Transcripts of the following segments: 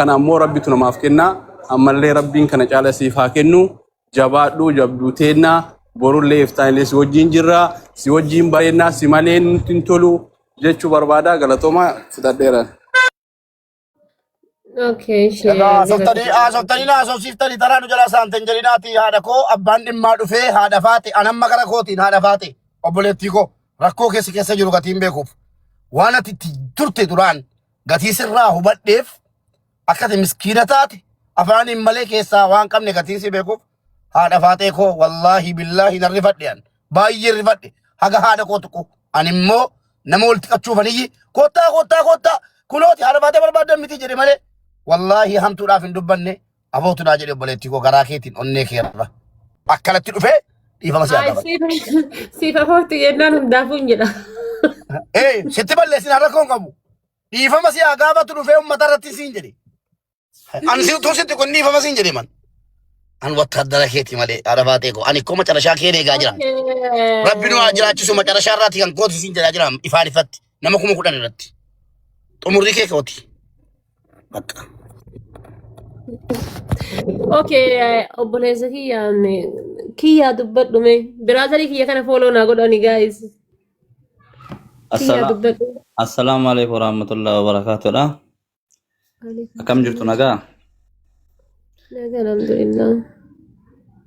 Kana ammoo Rabbitu namaaf kenna. Ammallee Rabbiin kana caala siif haa kennu. Jabaadhu jabduu teenna. Borullee iftaanillee si wajjin jirra. Si wajjin bareennaa si malee nutti hin tolu jechuu barbaada. Galatooma fudhadheera. Okay, ishee Egaa haasoftanii haasoftanii na haasofsiiftanii taraa nu jalaa saamtan jedhinaati haadha koo abbaan dhimmaa dhufee haadha faate anamma gara kootiin haadha faate obboleettii koo rakkoo keessa keessa jiru gatiin beekuuf waan ati itti turte duraan gatii sirraa hubadheef akka ati miskiina taate afaaniin malee keessaa waan qabne gatiin si beekuuf haadha faaxee koo wallaahi billaahi nan rifadhe an baay'ee rifadhe haga haadha koo tuqu ani immoo nama walitti qachuufaniyyi kottaa kottaa kottaa kunooti haadha faaxee barbaadan miti jedhe malee wallaahi hamtuudhaaf hin dubbanne abootuudhaa jedhe obboleettii koo garaa keetiin onnee kee irra akkanatti dhufee dhiifama si haa Ay, gaafadhu. siif siif afoofti jennaan hundaafuu hin jedha. Ee sitti balleessin har'a koo hin qabu. Dhiifama si haa gaafatu dhufee uummata irratti siin jedhe. Ani si utuu sitti kun dhiifama siin jedhe man. An wattaaddara keeti malee haadha faatee koo. Ani koo macarashaa kee eegaa jira. Rabbi nu haa jiraachisu macarashaa irraati kan kooti siin jedhaa jira ifaan ifatti. Nama 10,000 irratti. Xumurri kee kooti. Bakka. Okay, obboleessa kiyyaan kiyyaa dubbadhu mee. Biraazarii kiyya kana fooloo naa godhani guys. Kiyyaa dubbadhu. Assalaamu alaikum warahmatullahi wabarakatuh. Akkam jirtu nagaa? Nagaa alhamdulillah.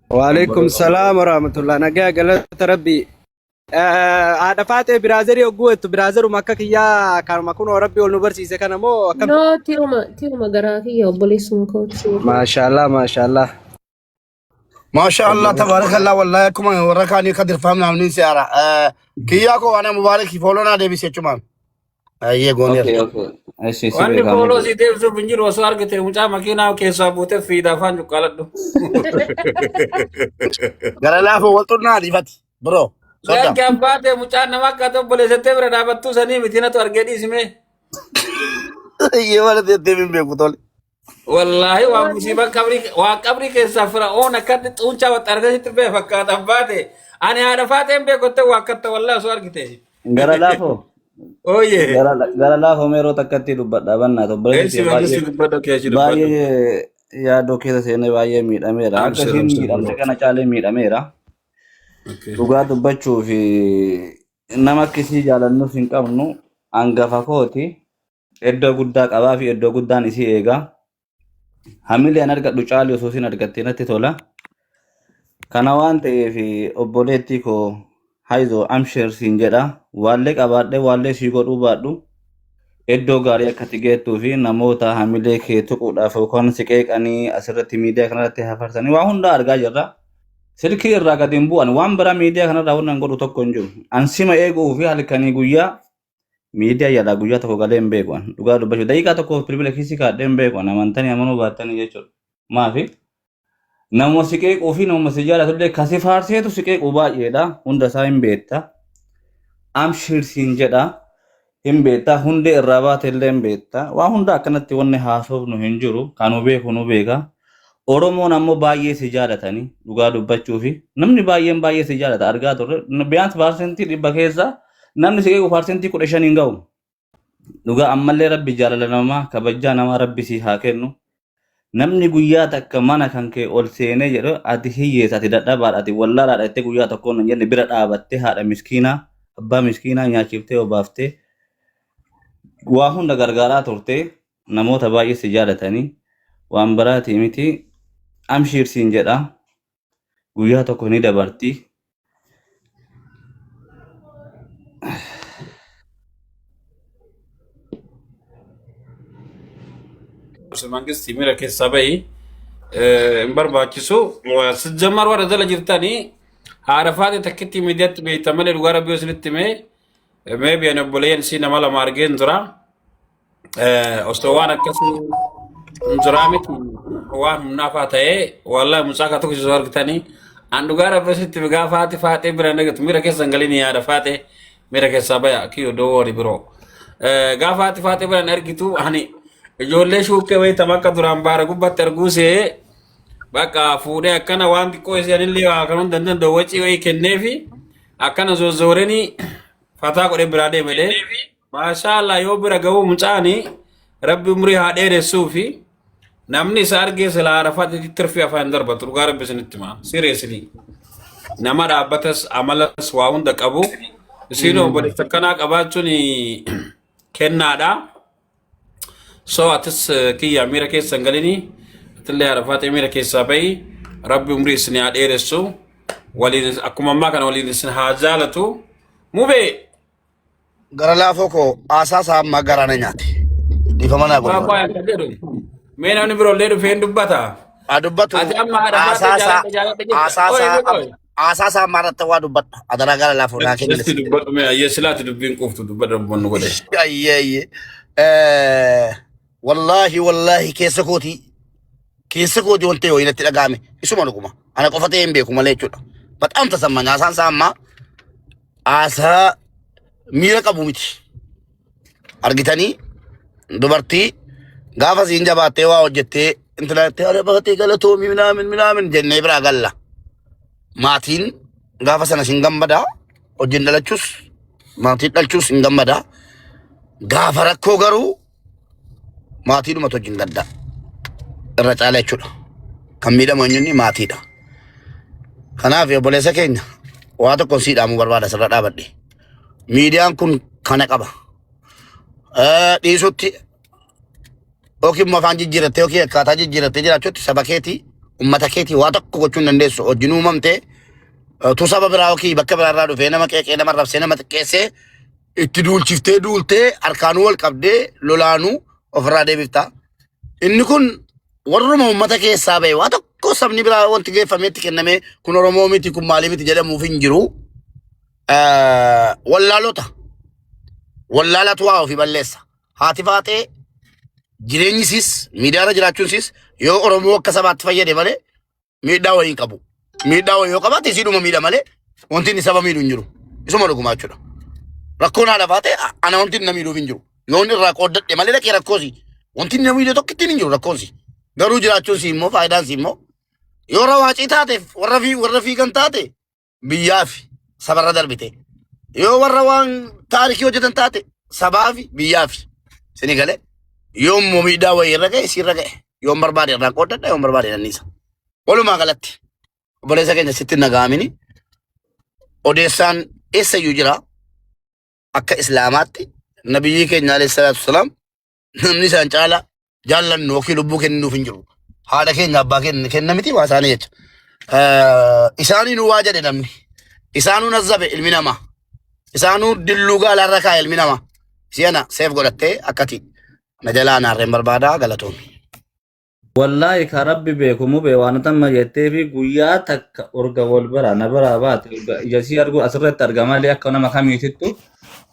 Waalaikum salaam warahmatullah. Nagaa galata rabbi. Haadha faaxee biraazarii hogguu jettu biraazaruma akka kiyyaa kanuma kunoo rabbi ol nu barsiise kana moo akkam? No, tiruma tiruma garaa kiyya obboleessuma kooti. Maashaallah maashaallah. Maasha Allah tabaarakallah wallahi akkuma warra kaanii kadir faamna amniin si ara. Kiyyaa koo waan mubaarak fooloo naa deebise jechumaan. Ayyee gooneerra. Okay, okay. Eshi si Wanni beekaa fooloo miti. si deebisuuf hin jiru osoo argite mucaa makiinaa keessaa buutee fiida afaan cuqqaaladhu. Gara laafoo wal xunnaa adiifati. Bro. Sodda. Lakki abbaa ta'e mucaan nama akka ta'e obboleessattee bira dhaabattuu sanii miti natu argee dhiisimee. Iyyee mana teettee hin beeku tole. Wallaahi waan musiibaa qabrii waan qabrii keessaa fira'oon akkatti xuuncaa waxxartee sitti ba'e fakkaata abbaa ta'e. Ani haadha faateen beekotte waa akkatta wallaahi osoo argite. Gara laafoo. Ooyee. Gara laafoo meeroo takkatti dubbadha bannaa obboleessi Eessi kiyya mangisti baay'ee dubbadhu keeshi dubbadhu. baay'ee yaadoo keessa seenee baay'ee miidhameera. Akka Abshir isiin abshir miidhamte bro. kana caalee miidhameera. Okay. Dhugaa dubbachuu fi nama akkasii jaalannus hin qabnu hangafa kooti. Iddoo guddaa qabaa fi iddoo guddaan isii eega. Hamilee an argadhu caali osoo isin argattee natti tola. Kana waan ta'eef obboleettii koo hayzoo amshir siin jedha. Waallee qabaadhee waallee sii godhuu baadhu. Iddoo gaarii akka ati geettuu fi namoota hamilee kee tuquudhaaf yookaan si qeeqanii asirratti miidiyaa kanarratti hafarsanii waa hundaa argaa jirra. Silkii irraa gadi hin bu'an waan biraa miidiyaa kanarraa wannan godhu tokko hin jiru. An sima eeguu fi halkanii guyyaa miidiyaa jalaa guyyaa tokko galee hin beeku an. Dhugaa dubbachuu daqiiqaa tokkoof bilbila kiisii kaadhee hin beeku an amantanii amanuu baattanii jechuudha. Maafi Nama si qeequu fi nama si jaalatu illee kasi faarseetu si qeequ baay'eedha. Hunda isaa hin beekta. Amshir siin jedha. Hin beekta. Hundee irraa baate illee hin beekta. Waa hunda akkanatti wanni haasofnu hin jiru. Kan nu beeku nu beeka. Oromoon ammoo baay'ee si jaalatanii dhugaa dubbachuu fi namni baay'een baay'ee si jaalata argaa turre. Biyaans 100% keessa namni si qeequ 15% hin ga'u. Dhugaa ammallee rabbi jaalala namaa kabajaa namaa rabbi si haa kennu. Namni guyyaa takka mana kan kee ol seenee jedhu ati hiyyeessa ati dadhabaadha ati wallaalaadha jettee guyyaa tokkoon hin jenne bira dhaabattee haadha miskiinaa abbaa miskiinaa nyaachiftee obaaftee waa hunda gargaaraa turte namoota baay'ee si jaalatanii waan biraatii miti amshiir siin jedha guyyaa tokko ni dabarti. Mangisti miira keessaa bahi hin barbaachisu. Sijjammar warra jala jirtanii haadha faate takkitti miidiyaatti beektan malee dhugaa rabbii isinitti himee maybe ani obboleeyyan isii nama lama argeen jira. Osoo waan akkasii hin jiraa miti waan humnaafaa ta'ee wallahi mucaa ka tokko osoo argitanii an dhugaa rabbi sitti gaafa haati faaxee bira nagatu miira keessa hin galini yaada faaxee miira keessaa baya kiyyo dowoori biroo. Gaafa haati faaxee bira hin argitu ani ijoollee shuukkee wayii tam akka duraan baara gubbatti arguu see bakka fuudhee akkana waan xiqqoo isianillee waa kan hunda hin danda'u wacii wayii kenneefi akkana zozzooranii fataa godhee biraa deemedhee. Maashaa Allah yoo bira ga'uu mucaani rabbi umrii haa dheeressuu fi Namni isa argee silaa haadha faaxeetti tirfii afaan darbatu dhugaa rabbi isinitti himaa. Seriously. Nama dhaabbatas amalas waa hunda qabu. Isiin obboleessa akkanaa qabaachuun kennaadha. So atis kiyya miira keessa hin galini. Atillee haadha faaxee miira keessaa bahi. Rabbi umrii isin haa dheeressu. Waliin akkuma ammaa kana waliin isin haa jaalatu. Mubee Gara laafoo koo haasaa isaa ammaa garaa na nyaate. Dhiifama naa godhi. Waa akka jedhu. Mee namni biroollee dhufee hin dubbata. Haa dubbatu Ati amma haadha haasaa faaxee isaa jaaladha jaaladha jetta. haasaa Oye isaa oye. haasaa isaa ammaa irratti waa dubbadha. Adaraa gara laafoo naa kenni. Sitti dubbadhu mee ayyee silaati dubbiin quuftu dubbadha dubbannu godhe. Ayyee ayyee. Eh, Wallaahi wallaahi keessa kootii keessa kootii wanti wayii natti dhaga'ame isuma dhuguma. Ana qofa ta'ee hin beeku malee jechuudha. Baxaam tasamma haasaan isaa ammaa haasaa miira qabu miti. Argitanii dubartii gaafa siin jabaattee waa hojjettee intala jettee haadha baatee galatoomii minaamin minaamin jennee biraa galla. Maatiin gaafa sana siin gammadaa hojiin dhalachuus maatiin dhalchuus hin gammadaa. Gaafa rakkoo garuu maatiidhumatu wajjin gadda irra caala jechuudha. Kan miidhamu eenyuun maatiidha. Kanaaf obboleessa keenya waa tokko sii dhaamuu barbaada sirra dhaabadhe. Miidiyaan kun kana qaba. Dhiisutti yookiin immoo afaan jijjiirattee yookiin akkaataa jijjiirattee jiraachuutti saba keetii uummata keetii waa tokko gochuu hin dandeessu. Hojiin uumamtee utuu saba biraa yookiin bakka biraa irraa dhufee nama qeeqee nama arrabsee nama xiqqeessee itti duulchiftee duultee harkaanuu wal qabdee lolaanuu ofirraa deebifta. Inni kun warruma uummata keessaa ba'e waa tokko sabni biraa wanti geeffamee itti kennamee kun Oromoo miti kun maalii miti jedhamuuf hin jiru. Wallaalota. Wallaalatu waa ofii balleessa. Haati faaxee jireenyi isiis miidiyaarra jiraachuun isiis yoo Oromoo akka sabaatti fayyade malee miidhaa wayii hin qabu. Miidhaa wayii yoo qabaate isiidhuma miidha malee wanti inni saba miidhu hin jiru. Isuma dhugumaa jechuudha. Rakkoon haadha faatee ana wanti inni na miidhuuf hin jiru. Yoon irraa qooddadhe malee dhaqee rakkoosi. Wanti inni na miidhu tokkittiin hin jiru rakkoonsi. Garuu jiraachuun si immoo faayidaan si immoo yoo rawaacii taateef warra fi warra fiigan taate biyyaafi sabarra darbite. Yoo warra waan taarikii hojjetan taate sabaafi biyyaafi. Sini galee yoo immoo miidhaa wayii irra ga'e siirra ga'e. Yoon barbaade irraa qooddadha yoon barbaade nanniisa. Walumaa galatti obboleessa keenya sitti hin dhaga'amini. Odeessaan eessayyuu jira akka islaamaatti nabiyyii keenya alayhi salaatu wasalaam namni isaan caala jaallannu yookiin lubbuu kennuuf hin jiru. Haadha keenya abbaa keenya kenna miti waa isaanii jecha. Isaanii nu waa jedhe namni. Isaanuu nazzabe ilmi namaa. Isaanuu dilluu gaalaarra kaa'e ilmi namaa. Si'ana seef godhattee akkati na jalaa naarreen barbaadaa galatoomi. Wallaahi ka rabbi beeku mube waan tamma jettee fi guyyaa takka urga wal bira na biraa baate urga ija sii argu asirratti arga malee akka nama kamiitittu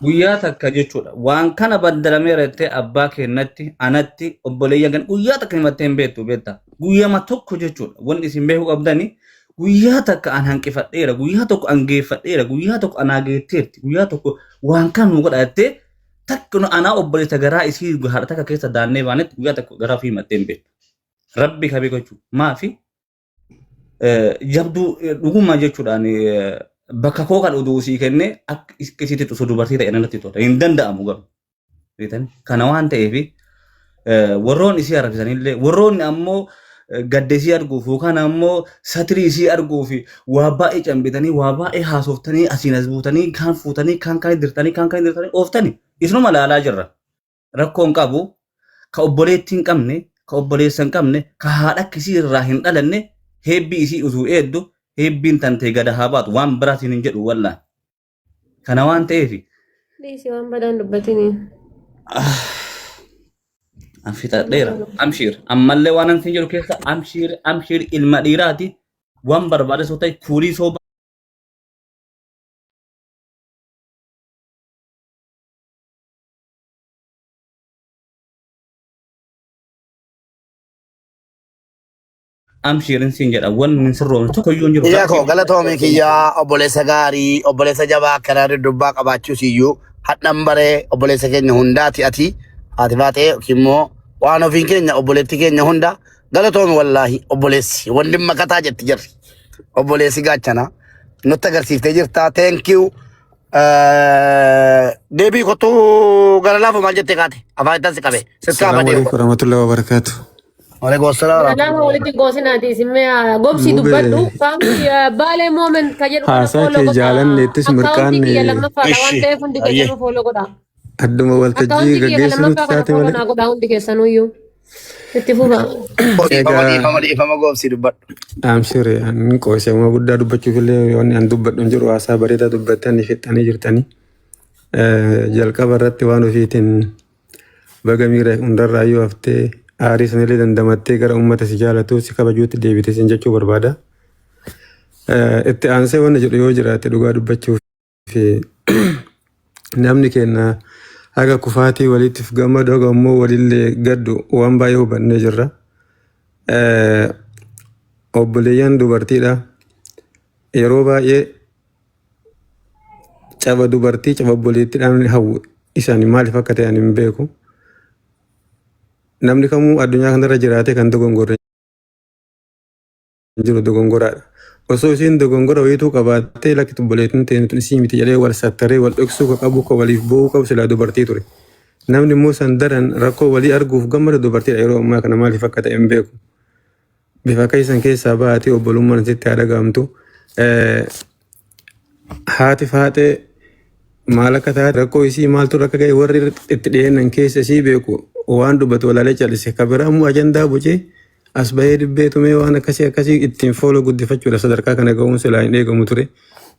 guyyaa takka jechuudha. Waan kana baddalameera jettee abbaa kennatti anatti obboleeyyan kan guyyaa takka himattee hin beektu beekta. Guyyama tokko jechuudha. Wanni isin beekuu qabdani guyyaa takka an hanqifadheera guyyaa tokko an geeffadheera guyyaa tokko anaa geetteerti guyyaa tokko waan kana nu godha jettee Takka nu anaa obboleessa garaa isii haadha takka keessa daannee baanetti guyyaa tokko garaa ofii himattee hin beektu. Rabbi ka beeku jechuudha. Maafi jabduu dhuguma jechuudhaan bakka koo kan oduu sii kennee akka isiitti osoo dubartii ta'e natti tola. Hin danda'amu garuu. Beektanii? Kana waan ta'eef warroonni isii arrabsisanillee warroonni ammoo gadda isii arguuf yookaan ammoo satirii isii arguuf waa baay'ee cambitanii waa baay'ee haasoftanii asiin as buutanii kaan fuutanii kaan kaan dirtanii kaan kaan dirtanii ooftanii isinuma laalaa jirra. Rakkoo hin qabu ka obboleettii hin qabne ka obboleessa hin qabne ka haadha akkasii irraa hin dhalanne heebbii isii utuu eeddu heebbiin tantee gada haa baatu waan biraatiin hin jedhu wallaahi. Kana waan ta'eef Dhiisi waan badaan dubbatini. an fixadheera. Amshiir ammallee waan an siin jedhu keessa amshiir amshiir ilma dhiiraati waan barbaade soo ta'e kuulii soo Amshiirin siin jedha wanni hin sirroomne tokko iyyuu hin jiru. Kiyya koo galatoomi kiyyaa obboleessa gaarii obboleessa jabaa akkanaa duddubbaa qabaachuus iyyuu hadhan baree obboleessa keenya hundaati ati haati baatee yookiin immoo waan ofiin keenya obboleetti keenya hunda galatoomi wallaahi obboleessi wandim makataa jetti jirri obboleessi gaachana nutti agarsiiftee jirta thank you deebii kottuu gara laafu maal jettee kaate afaan ittaan si qabe sirkaa Assalamu badee alaikum warahmatullahi wabarakatuh. Waalaikum salaam Kudha lama warahmatullahi walitti qoosinaati isin mee gobsi Mubee dubbadhu. Faamti Baalee Moomen ka jedhu kana haasaa fooloo kee godha. jaalanneettis Akkaawuntii mirqaanne kiyya lammaffaadha waan Ishi. ta'eef hundi Ayyee. keessanuu fooloo godha. adduma waltajjii Akkaawuntii kiyya kan gaggeessuutti lammaffaa kana taate fooloo malee. naa godha hundi keessanuyyuu. Itti fufa. Dhiifama Egaa dhiifama dhiifama goobsi dubbadhu. Amshire an qoosama guddaa dubbachuuf illee wanni an dubbadhu hin jiru haasaa bareedaa dubbattanii fixxanii jirtanii. Jalqaba irratti waan ofiitiin baga miira hundarraayyuu haftee aarii sanillee dandamattee gara uummata si jaalatu si kabajuutti deebite sin jechuu barbaada. Itti aansee wanni jedhu yoo jiraate dhugaa dubbachuuf namni keenya haga kufaatii walitti gammadu haga immoo walillee gaddu waan baay'ee hubannee jirra. Obboleeyyan dubartiidha. Yeroo baay'ee caba dubartii caba obboleettiidhaan hawwu isaan maaliif akka ta'an hin beeku. Namni kamuu addunyaa kanarra jiraate kan dogongorre hin jiru dogongoraadha. Osoo isiin dogongora wayituu qabaattee lakki obboleettiin ta'e tun isii miti jedhee wal sattaree wal dhoksuu ka qabu ka waliif boo'uu qabu silaa dubartii ture. Namni immoo san daran rakkoo walii arguuf gammadu dubartiidha yeroo ammaa kana maaliif akka ta'e hin beeku. Bifa keessan keessaa baatee obbolummaan sitti haa dhaga'amtu. Haati faaxee maal akka taate rakkoo isii maaltu akka ga'e warri itti dhiyeennan keessa isii beeku waan dubbatu walaalee calise. Ka biraa immoo ajandaa bocee as bahee dibbee tumee waan akkasii akkasii ittiin fooloo guddifachuudha sadarkaa kana ga'uun silaa hin eegamu ture.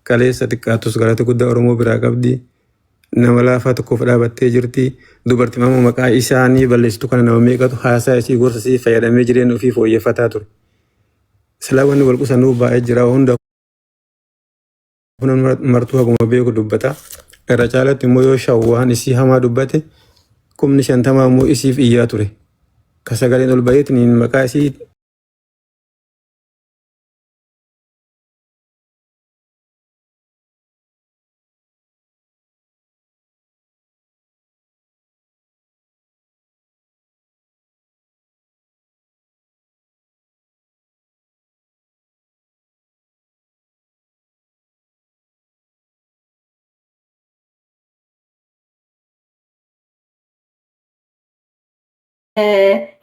Kaleessa xiqqaatus galata guddaa Oromoo biraa qabdi. Nama laafaa tokkoof dhaabattee jirti. Dubartii amma maqaa isaanii balleessitu kana nama meeqatu haasaa isii gorsa isii fayyadamee jireenya ofii fooyyeffataa ture. Silaa wanni wal qusannuu baay'ee jira hunda martuu haguma beeku dubbata. Irra caalatti immoo yoo shawwaan isii hamaa dubbate 50,000 immoo isiif iyyaa ture. Ka sagaleen ol baheetiin maqaa isii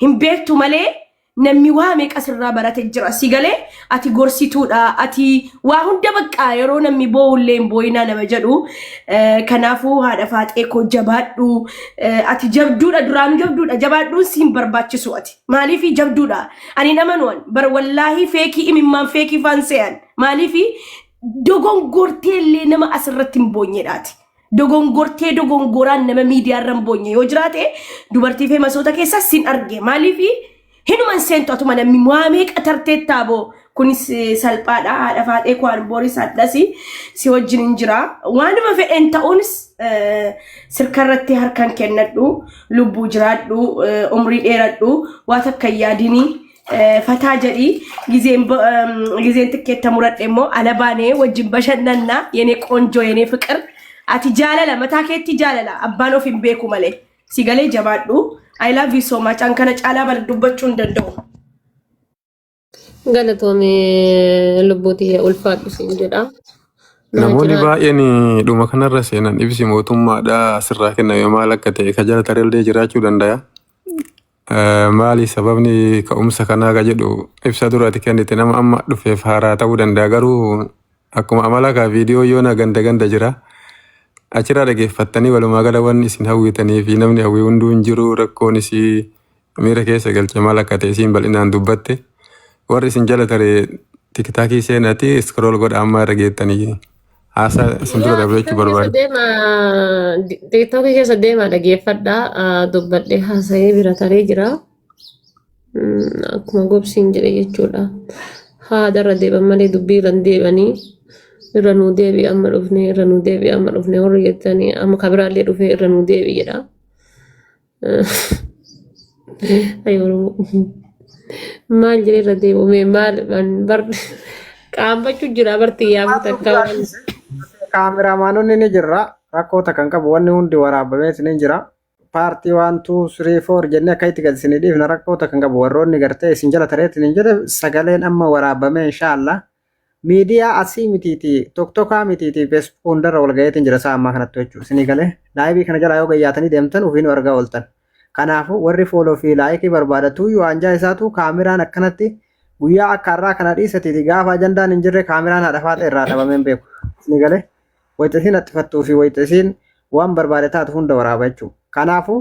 Hin beektu malee namni waa meeqa sirraa barate jira. Si galee ati gorsituudha. Ati waa hunda baqqaa yeroo namni boo'ullee hin boo'inaa nama jedhu. Kanaafuu haadha faaxee koo jabaadhu. Ati jabduudha duraanuu jabduudha. Jabaadhuun si hin barbaachisu ati. Maaliif jabduudha? Ani hin amanu an. Bar wallaahii feekii imimmaan feekii faan se'an. Maaliif dogongortee illee nama asirratti hin boonyedhaati. Dogongortee dogongoraan nama miidiyaa irra hin boonye yoo jiraate dubartii feemasoota keessaa sin arge. Maaliif hinuman seentu atuma namni waa meeqa tarteettaa boo kunis salphaadha haadha faaxee koo an boris hadhasi si wajjin hin jira. Waanuma fedhen ta'uunis sirkarratti harkan kennadhu lubbuu jiraadhu umrii dheeradhu waa takka hin yaadinii. Fataa jedhi gizeen gizeen tikkeetta muradhe immoo ala baanee wajjin bashannanna yene qonjoo yene fiqir ati jaalala mataa keetti jaalala abbaan of hin beeku malee si galee jabaadhu I love you so much an kana caalaa bal dubbachuu hin danda'u. Galatoomii lubbuu tiyya ulfaadhu siin jedha. Naa Namoonni jiraadhu. baay'een dhuma kanarra seenan ibsi mootummaadhaa asirraa kenname maal akka ta'e ka jala tarillee jiraachuu danda'a. Maali sababni ka'umsa kanaa ka jedhu ibsa duraati kennite nama amma dhufeef haaraa ta'uu danda'a garuu akkuma amala kaa viidiyoo yoona ganda ganda jira. Achirraa dhageeffattanii walumaa gala wanni isin hawwitanii fi namni hawwi hunduu hin jiru rakkoon isii miira keessa galche maal akka ta'e isiin bal'inaan dubbatte. Warri isin jala tare tiktaakii seenati scroll godha amma irra geettanii haasaa isin dura Yaa dabre jechuu TikTok keessa barbaade. deema TikTok keessa deema dhageeffadhaa dubbadhee haasa'ee bira taree jira. Akkuma gobsiin jedhe jechuudha. Haada irra deeban malee dubbii irra hin deebanii irra nuu deebi'i amma dhufne irra nuu deebi'i amma dhufne warri jettanii amma kabiraallee dhufee irra nuu deebi'i jedha. Ay Oromoo. Maal jedhee irra deebi'u mee maal bar qaanfachuu jira barti yaafu takka waan. Kaameraamaanonni ni jirra. Rakkoo takka hin qabu. Wanni hundi waraabamee ni jira. Part 1, 2, 3, 4 jennee akka itti gad isinii dhiifna rakkoo takka hin qabu. Warroonni gartee isin jala tareetti ni jedhe sagaleen amma waraabamee inshaallah. Miidiyaa asii mitiiti toktokaa mitiiti Facebook hundarra wal gaheetiin jira sa'a ammaa kanatti jechuudha. Isinii galee live kana jalaa yoo gayyaatanii deemtan ofiinuu argaa ooltan. Kanaafuu warri follow fi like barbaadatu yoo anjaa isaatu kaameraan akkanatti guyyaa akka har'aa kana dhiisatiiti gaafa ajandaan hin jirre kaameraan haadha faaxee irraa dhabamee hin beeku. Isin galee wayita isiin haxxifattuu fi wayita isiin waan barbaade taatu hunda waraaba jechuudha. Kanaafuu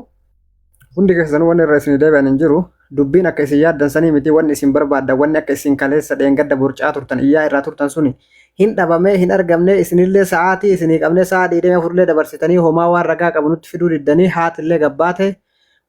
hundi keessanuu wanni irra isin deebi'an hin jiru. Dubbiin akka isin yaaddan sanii miti wanni isin barbaaddan wanni akka isin kaleessa dheengadda borcaa turtan iyyaa irraa turtan suni hin dhabamee hin argamne isinillee sa'aatii isinii qabne sa'a 24 dabarsitanii homaa waan ragaa qabu nutti fiduu diddanii haatillee gabbaate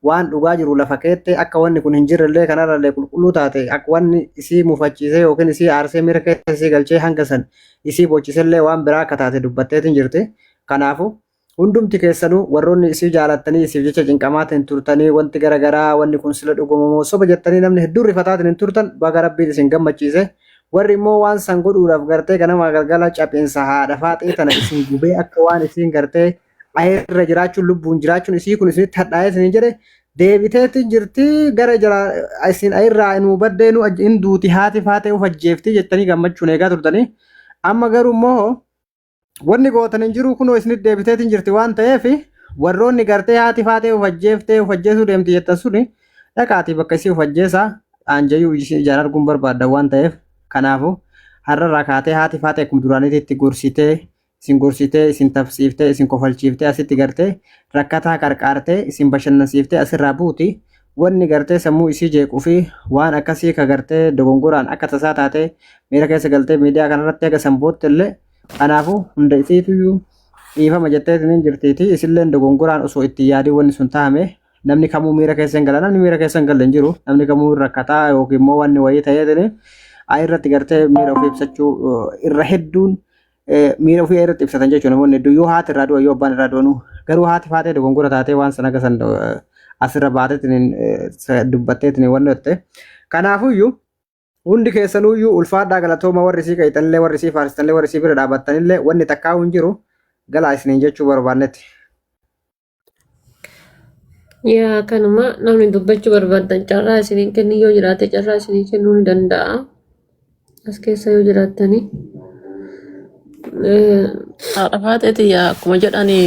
waan dhugaa jiru lafa keette akka wanni kun hin jirrellee kanarrallee qulqulluu taate akka wanni isii mufachiisee yookiin isii aarsee miira keessa isii galchee hanga san isii bochisellee waan biraa akka taate dubbatteetiin jirti. Kanaafuu hundumti keessanuu warroonni isii jaalattanii isiif jecha cinqamaatiin turtanii wanti gara garaa wanni kun sila dhugumamoo soba jettanii namni hedduun rifataatiin hin turtan baga rabbiin isin gammachiise. Warri immoo waan san godhuudhaaf gartee ganama galgala caphinsa haadha faaxee tana isin gubee akka waan isiin gartee ayirra jiraachuun lubbuun jiraachuun isii kun isinitti hadhaa'ee isiniin jedhe deebiteetti jirti gara jala isin ayirraa inuu baddeenu hin duuti haati faaxee uf ajjeefti jettanii gammachuun eegaa turtanii. Amma garuu immoo wanni gootan hin jiru kunoo isinitti deebiteetiin jirti waan ta'eef warroonni gartee haati faaxee uf ajjeeftee uf ajjeesuu deemti jettan suni dhaqaatii bakka isii uf ajjeesaa aanjayyuu isii ijaan arguun barbaaddan waan ta'eef kanaafu har'arraa kaatee haati faaxee akkuma duraaniitti itti gorsitee isin gorsitee isin tafsiiftee isin kofalchiiftee asitti gartee rakkataa qarqaartee isin bashannansiiftee asirraa buuti wanni gartee sammuu isii jeequu fi waan akkasii ka gartee dogongoraan akka tasaa taatee miira keessa galtee miidiyaa kanarratti haga san bootte illee kanaafuu hunda isiituyyuu dhiifama jetteetiin hin jirtiiti isilleen dogongoraan osoo itti yaadii wanni sun taa'ame namni kamuu miira keessa hin gala namni miira keessa hin galle hin jiru namni kamuu rakkataa yookiin immoo wanni wayii ta'eetiin irratti gartee miira ofii ibsachuu irra hedduun miira ofii irratti ibsatan jechuudha namoonni hedduu yoo haati irraa du'a yoo abbaan irraa du'anuu garuu haati faatee dogongora taatee waan sana akka san asirra baateetiin dubbatteetiin wanni jette kanaafuyyuu hundi keessanuyyuu ulfaadhaa galatooma warri isii qayitanillee warri isii faarsitanillee warri isii bira dhaabbattanillee wanni takkaa'u hin jiru galaa isiniin jechuu barbaannetti. Yaa kanuma namni dubbachuu barbaadan carraa isiniin kennu yoo jiraate carraa isinii kennuu ni danda'a. As keessa yoo jiraattanii. Haadha faaxeeti yaa akkuma jedhani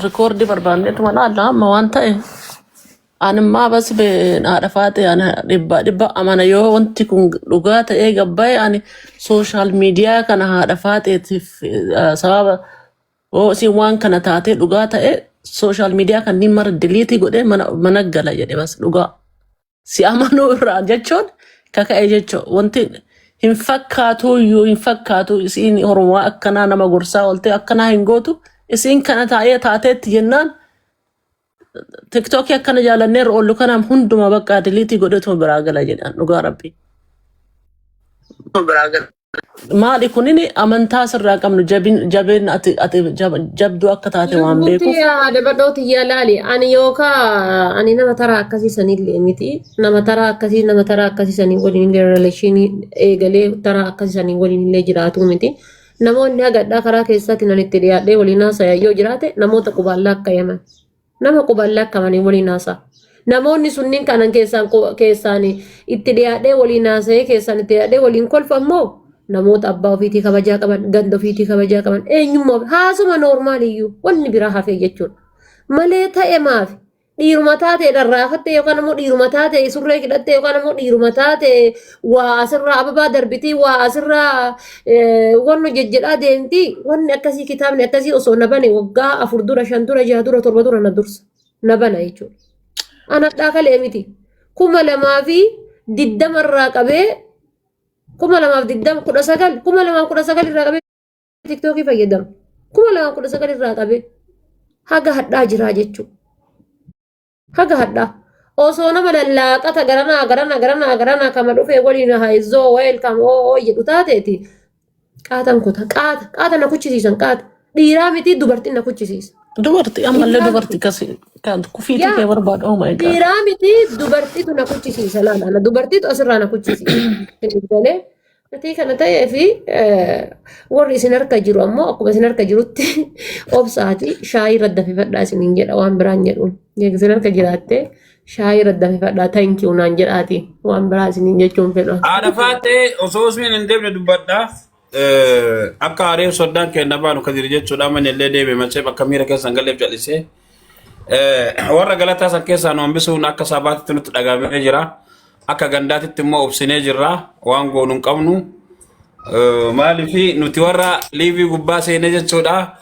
record barbaanneetuma laalla amma waan ta'e animmaa bas haadha faaxee ani dhibba dhibba amana yoo wanti kun dhugaa ta'ee gabbaa'e ani social media kana haadha faaxeetiif sababa oo isin waan kana taatee dhugaa ta'e social media kanneen mara delete godhee mana mana gala jedhe bas dhugaa. Si amanuu irraa jechuun kaka'e jechuun wanti hin fakkaatu iyyuu hin fakkaatu isiin oromoo akkanaa nama gorsaa oolte akkanaa hin gootu isiin kana taa'ee taateetti jennaan tiktookii akkana jaalanneerra oollu kanaaf hunduma bakka delete godheetuma biraa gala jedhan dhugaa rabbi. Maali kunini amantaa sirraa qabnu jabin jabeen ati ati jabduu akka taate waan Lubbuutti beekuuf yaada badhooti yaa laali. Ani yookaa ani nama taraa akkasii sanillee miti. Nama taraa akkasii nama taraa akkasii sanii waliin illee relation eegalee taraa akkasii sanii waliin illee jiraatu miti. Namoonni hagadhaa karaa keessaatiin ani itti dhiyaadhee waliin haasaya yoo jiraate namoota qubaallaa akka yaman. Nama qubaallaa akkamanii waliin haasa'a. Namoonni sunniin kanan keessaan keessaan itti dhiyaadhee waliin haasa'ee keessaan itti dhiyaadhee waliin kolfa immoo namoota abbaa ofiitii kabajaa qaban, ganda ofiitii kabajaa qaban, eenyummaa haasuma normal iyyuu wanni biraa hafee jechuudha. Malee ta'e maafi dhiiruma taate dharraafatte yookaan immoo dhiiruma taate surree hidhatte yookaan immoo dhiiruma taate waa asirraa ababaa darbitii waa asirraa wannu jejjedhaa deemti wanni akkasii kitaabni akkasii osoo na bane waggaa 4 dura 5 dura 6 dura 7 dura na dursa na bana jechuudha. Anadhaa kalee miti 2020 irraa qabee 2020 19 2019 irraa qabee tiktookii fayyadamu 2019 irraa qabee haga hadhaa jiraa jechuudha. Haga hadhaa. Osoo nama lallaaqata garanaa garanaa garanaa garanaa kama dhufee waliin haizoo welcome oo oo jedhu taateeti. Qaatan kuta qaata qaata na kuchisiisan qaata. Dhiiraa miti dubartiin na kuchisiisa. Dubartii ammallee Dhiiraa miti. dubartii kasi kan kufiitii Yaa kee barbaadu oh my god. dhiiraa miti dubartiitu na kuchisiisa laala. Na dubartiitu asirraa na kuchisiisa. Galee gatii kana ta'ee fi warri isin harka jiru ammoo akkuma isin harka jirutti obsaati shaayii raddafifadhaa isiniin jedha waan biraan jedhuun. Isin harka jiraattee shaayii raddafifadhaa thank you naan jedhaati waan biraa isiniin jechuun fedha. Haadha faaxee osoo usmiin hin deemne dubbadha. Akka haree soddaan kenna baanu kadir jechuudha manni illee deeme malee bakka miira keessan galleef jallisee. Warra galataa san keessaa nu hambisuun akka sabaatitti nutti dhagahamee jira. Akka gandaatitti immoo obsinee jirra. Waan goonu hin qabnu. Maaliif nuti warra liivii gubbaa seenee jechuudha.